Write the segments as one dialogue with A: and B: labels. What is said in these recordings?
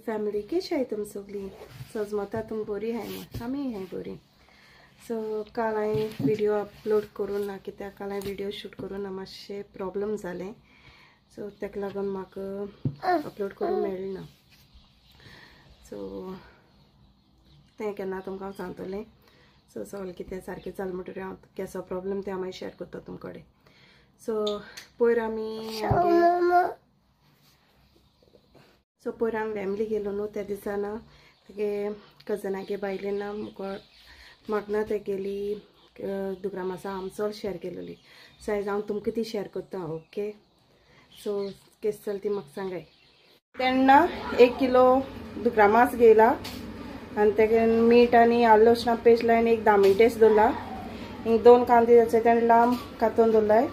A: Family कशी आहाय तुम सगळी सजमता तुम बरी आहाय म्हूण आमी हाय बरी। सो काल हांवें व्हिडियो अपलोड करूं ना कित्याक काल हांवें व्हिडियो शूट करूं ना, मातशें प्रॉब्लम जालें। सो ताका लागून म्हाका अपलोड करूंक मेळ्ळें ना। सो तें केन्ना तुमकां हांव सांगतलें। सो सगळें कितें सारकें जालें म्हणटकीर हांव केसो प्रॉब्लम तें हांव मागीर शेअर करता तुमचे कडेन। सो पयर आमी फॅमिली गेलो न्हू त्या दिसा ना तेगे कजनागे बायले ना म्हाका ना तेगेली दुकरा मासा आमसोल शेअर केलेली। सो आयज हांव तुमकां ती शेअर करता। ओके, सो केस चल ती म्हाका सांगाय। तेन्ना 1 किलो दुकरा मांस घेयला आनी तेगे मीठ आनी आल्लो लसणा पेस्ट लायन एक 10 मिनटेच दवरला। 2 कांदे आसा तेणें लांब कातून दवरलाय।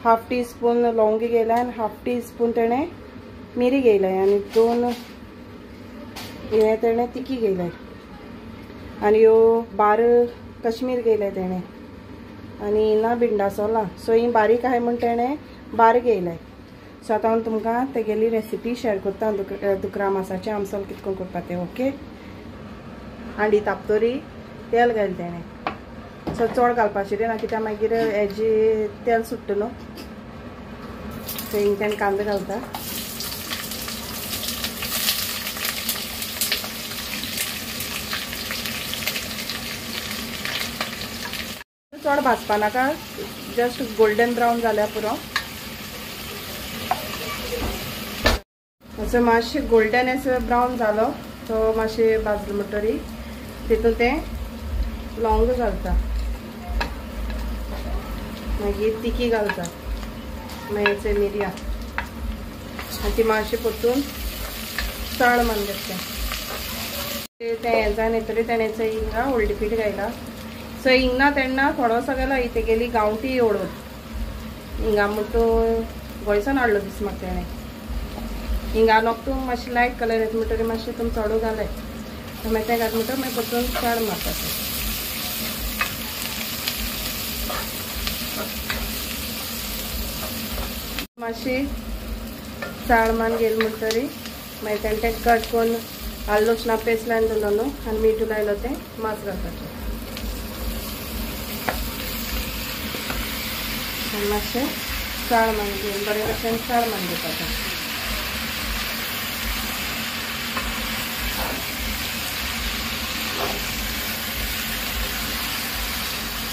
A: 1/2 टी स्पून लवंग घेयला आनी 1/2 टी स्पून तेणें मिरी घेयलाय आनी 2 हें तेणें तिकी घेयलाय आनी ह्यो 12 कश्मीर घेयलाय तेणें आनी ना भिंडा सोलां। सो ही बारीक आहाय म्हूण तेणें 12 घेयलाय। सो आतां हांव तुमकां तेगेली रेसिपी शेअर करता दुकरा मासाचें आमसोल कितें करून करपा तें। ओके, हांडी तापतरी तेल घायलें तेणें। सो चड घालपाचें ना कित्याक मागीर हेजी तेल सुट्टा न्हू। सो हिंग तेणें कांदो घालता। चड भाजपा नाका, जस्ट गोल्डन ब्रावन जाल्यार पुरो। असो मातशें गोल्डन असो ब्रावन जालो तो मातशें भाजलो म्हणटरी तितून तें लवंग घालता, मागीर तिकी घालता, मागीर मिरयां आनी ती मातशें परतून चाळ मान घेता। तें हें जावन येतरी तेणें हिंगा हळदी पीठ घायला। सो हिंगा तेन्ना थोडोसो गेलो तेगेली गांवठी हळद हिंगा म्हूण तो गोंयसान हाडलो दीस म्हाका तेणें। हिंगा नोक तूं मातशें लायट कलर येता म्हणटकीर मातशें तुमी चडू घालाय। मागीर तें घातलें म्हणटकीर मागीर परतून चाळ मारता। मातशी चाळ मान गेली म्हणटरी मागीर तेणें तें कट करून आल्लो लसणा पेस्ट लावन दवरलो न्हू आनी मीठ लायलो तें मांस घालपाचें। मातशें चाळ मान घेवन बरे भशेन चाळ मान घेवपाचें।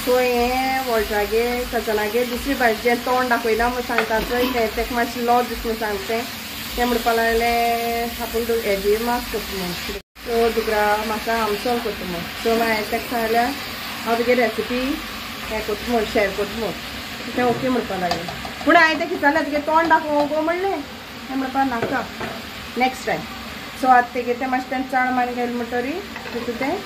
A: सो हें वॉल्टरागे कजनागे दुसरी भाजी जें तोंड दाखयना म्हूण सांगता चोय तें तेका मातशें लॉज दीस म्हूण सांगता तें म्हणपा लागलें आपूण हेजी मांस करता म्हूण। सो दुकरा मासा आमसोल करता म्हूण। सो मागीर तेका सांगल्यार हांव तुगे रेसिपी हें करता म्हूण शेअर करता म्हूण। तें ओके म्हणपा लागलें। पूण हांवें तें विचारलें तुगे तोंड दाखोवंक गो म्हणलें तें म्हणपा नाका नेक्स्ट टायम। सो आतां तेगे तें मातशें तें चाळ मान गेलें म्हणटरी तितून तें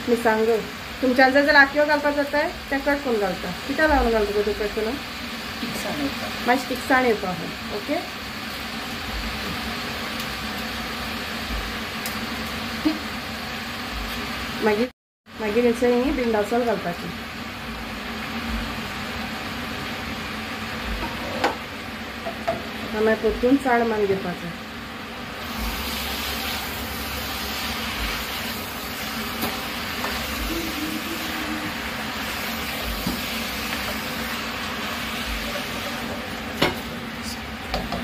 A: मिरसांगो तुमच्यान जर आखयो घालपाक जाता तें कट करून घालता। कित्याक लागून घालता गो तूं कट करून?
B: तिकसाण येवपाक,
A: मातशी तिकसाण येवपाक। ओके, मागीर मागीर हेचे ही भिंडासोल घालपाची। मागीर परतून चाळ मान घेवपाचें।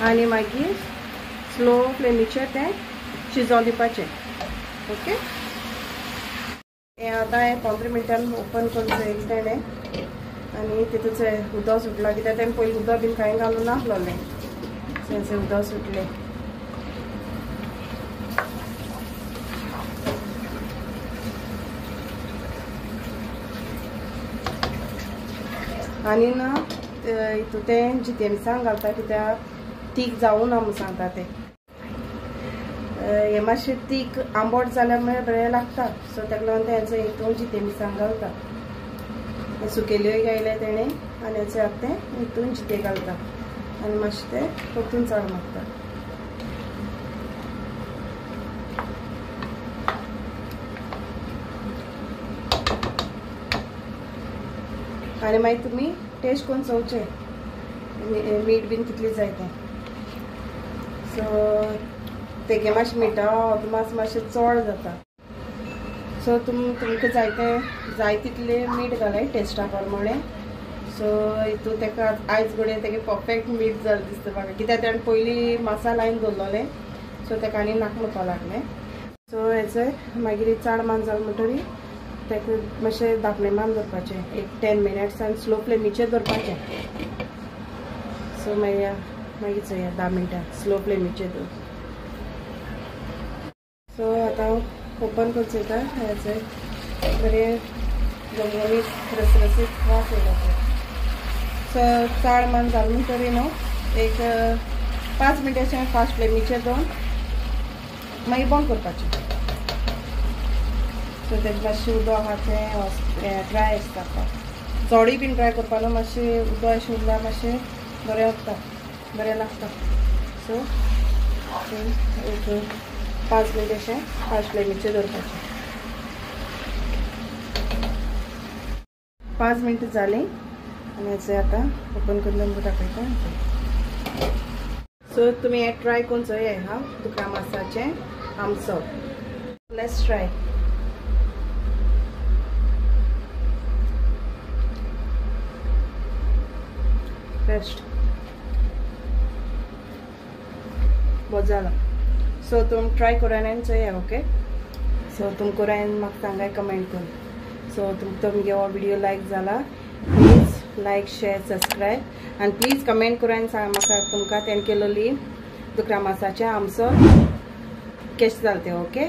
A: आनी मागीर स्लो फ्लेमीचेर तें शिजोवन दिवपाचें। ओके, हें आतां हें 15 मिनटान ओपन करून चोयलें तेणें आनी तितून चोय उदक सुटलां कित्याक तेणें पयलीं उदक बीन कांय घालूं नासलोलें। सो उदक सुटलें। आनी ना हितून तें जिते मिरसांग घालता कित्याक तीख जावूं ना म्हूण सांगता तें। हें मातशें तीख आंबट जाल्यार मागीर बरें लागता। सो ताका लागून तेंचो हितून जिते मिरसांग घालता। सुकेल्योय घायल्या तेणें आनी हेचो आतां तें हितून जिते घालता आनी मातशें तें परतून चाळ मारता। आनी मागीर तुमी टेस्ट करून चोवचें मीठ बीन कितलें जाय तें। सो तेगे मातशें मिठा अदमास मातशें चड जाता. सो तुमकां जायते जाय तितलें मीठ घालाय टेस्टा प्रमाणे. सो हितून तेका आयज घडये तेगे परफेक्ट मीठ जालें दिसता म्हाका, कित्याक तेणें पयलीं मासा लायन दवरलोलें. सो तेका आनी नाक म्हणपाक लागलें. सो हेचो मागीर चड मान जालें म्हणटरी तेका मातशें धांपणें मान दवरपाचें एक 10 मिनट्स आनी स्लो फ्लेमीचेर दवरपाचें. सो मागीर मागीर चोया 10 मिनटां स्लो फ्लेमीचेर दवर. सो आतां ओपन करून चोयता. हेचो बरें घमघमीत रसरसीत वास येयलो. सो चड मान जालें म्हणटरी न्हू एक 5 मिनटां फास्ट फ्लेमीचेर दवरून मागीर बंद करपाचें. सो तेजें मातशें उदक आहा तें ड्राय आसता, चडूय बीन ड्राय करपा न्हू, मातशें उदक अशें उरल्यार मातशें बरें वता, बरें लागता. सो एक 5 मिनट अशें फास्ट फ्लेमीचेर दवरपाचें. 5 मिनटां जालीं आनी हेचें आतां ओपन करून तुमकां दाखयता. सो तुमी हें ट्राय करून चोया हा दुकरा मासाचें आमसो. Let's try. Best बरें जालां. सो तुमी ट्राय करून आनी चोया. ओके, सो तुमी करून म्हाका सांगाय कमेंट करून. सो तुमकां तुमगे हो व्हिडियो लायक जाला प्लीज लायक शेअर सबस्क्रायब आनी प्लीज कमेंट करून सांग म्हाका तुमकां तेणें केलोली दुकरा मासाचें आमसो केशें जालें तें. ओके.